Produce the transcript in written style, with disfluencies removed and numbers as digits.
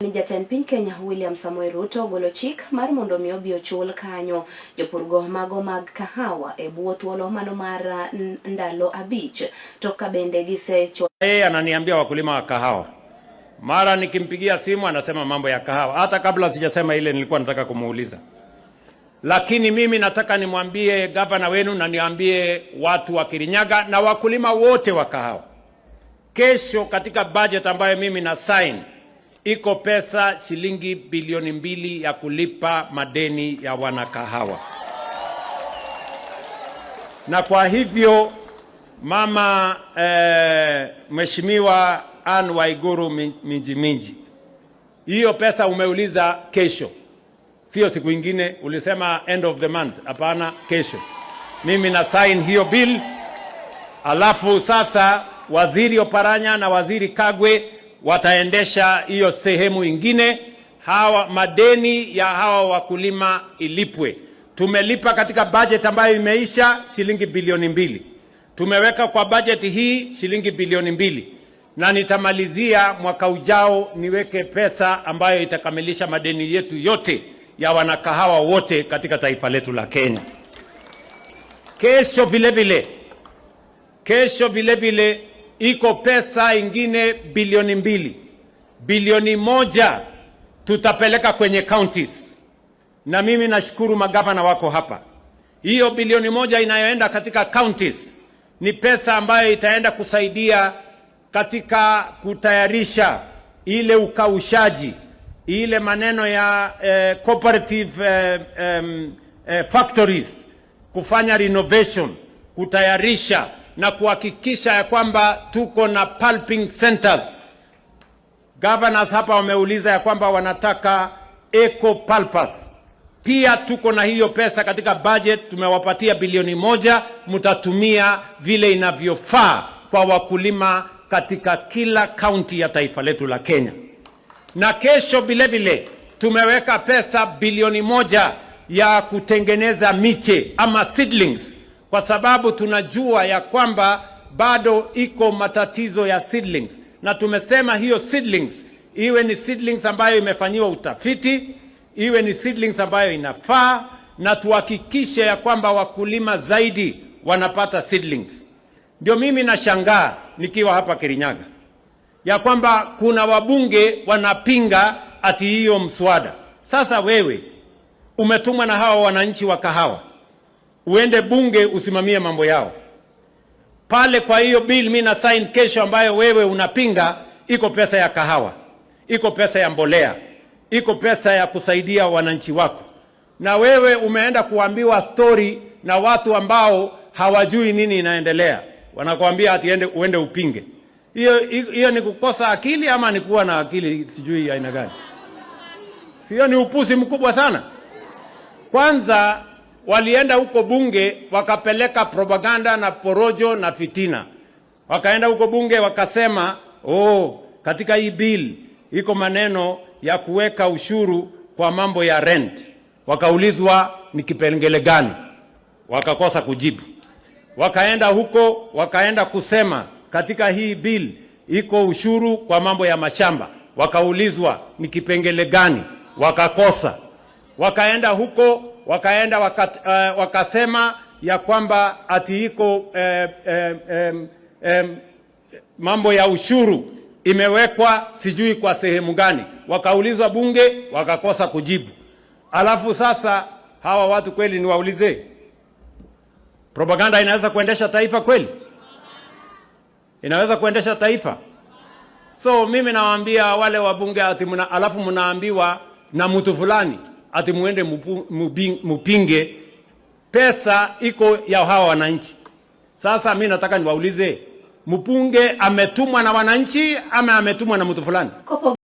Ni jatend piny Kenya William Samoei Ruto ogolo chik mar mondo mi obi ochul kanyo jopurgo mago mag kahawa e bwo thuolo mano mar ndalo 5 tok ka bende gisechwalo. Yeye ananiambia wakulima wa kahawa, mara nikimpigia simu anasema mambo ya kahawa, hata kabla sijasema ile nilikuwa nataka kumuuliza. Lakini mimi nataka nimwambie gavana wenu na niambie watu wa Kirinyaga na wakulima wote wa kahawa, kesho katika budget ambayo mimi na sign iko pesa shilingi bilioni 2 ya kulipa madeni ya wanakahawa. Na kwa hivyo mama Mheshimiwa Anne Waiguru Minji Minji, hiyo pesa umeuliza kesho, sio siku ingine. Ulisema end of the month. Hapana, kesho mimi na sign hiyo bill, alafu sasa Waziri Oparanya na Waziri Kagwe wataendesha hiyo sehemu ingine. Hawa madeni ya hawa wakulima ilipwe. Tumelipa katika budget ambayo imeisha shilingi bilioni 2, tumeweka kwa budget hii shilingi bilioni 2, na nitamalizia mwaka ujao niweke pesa ambayo itakamilisha madeni yetu yote ya wanakahawa wote katika taifa letu la Kenya. Kesho vile vile iko pesa ingine bilioni 2, bilioni 1 tutapeleka kwenye counties, na mimi nashukuru magavana wako hapa. Hiyo bilioni 1 inayoenda katika counties ni pesa ambayo itaenda kusaidia katika kutayarisha ile ukaushaji, ile maneno ya cooperative factories, kufanya renovation, kutayarisha na kuhakikisha ya kwamba tuko na pulping centers. Governors hapa wameuliza ya kwamba wanataka eco pulpers. Pia tuko na hiyo pesa katika budget, tumewapatia bilioni 1, mtatumia vile inavyofaa kwa wakulima katika kila kaunti ya taifa letu la Kenya. Na kesho vile vile tumeweka pesa bilioni 1 ya kutengeneza miche ama seedlings, kwa sababu tunajua ya kwamba bado iko matatizo ya seedlings, na tumesema hiyo seedlings iwe ni seedlings ambayo imefanyiwa utafiti, iwe ni seedlings ambayo inafaa, na tuhakikishe ya kwamba wakulima zaidi wanapata seedlings. Ndio mimi nashangaa nikiwa hapa Kirinyaga ya kwamba kuna wabunge wanapinga ati hiyo mswada. Sasa wewe umetumwa na hawa wananchi wa kahawa uende bunge usimamie mambo yao pale. Kwa hiyo bill mimi na sign kesho, ambayo wewe unapinga, iko pesa ya kahawa, iko pesa ya mbolea, iko pesa ya kusaidia wananchi wako, na wewe umeenda kuambiwa story na watu ambao hawajui nini inaendelea, wanakuambia ati uende upinge. Hiyo hiyo ni kukosa akili ama ni kuwa na akili sijui aina gani? Sio, ni upuzi mkubwa sana. Kwanza walienda huko bunge wakapeleka propaganda na porojo na fitina. Wakaenda huko bunge wakasema, oh, katika hii bill iko maneno ya kuweka ushuru kwa mambo ya rent. Wakaulizwa ni kipengele gani, wakakosa kujibu. Wakaenda huko wakaenda kusema katika hii bill iko ushuru kwa mambo ya mashamba, wakaulizwa ni kipengele gani, wakakosa. Wakaenda huko wakaenda wakasema ya kwamba ati iko mambo ya ushuru imewekwa sijui kwa sehemu gani, wakaulizwa bunge wakakosa kujibu. Alafu sasa hawa watu kweli, niwaulize, propaganda inaweza kuendesha taifa kweli? Inaweza kuendesha taifa? So mimi nawaambia wale wabunge ati alafu mnaambiwa na mtu fulani ati muende mupinge, pesa iko ya hawa wananchi. Sasa mi nataka niwaulize, mbunge ametumwa na wananchi ama ametumwa na mtu fulani? Kopo.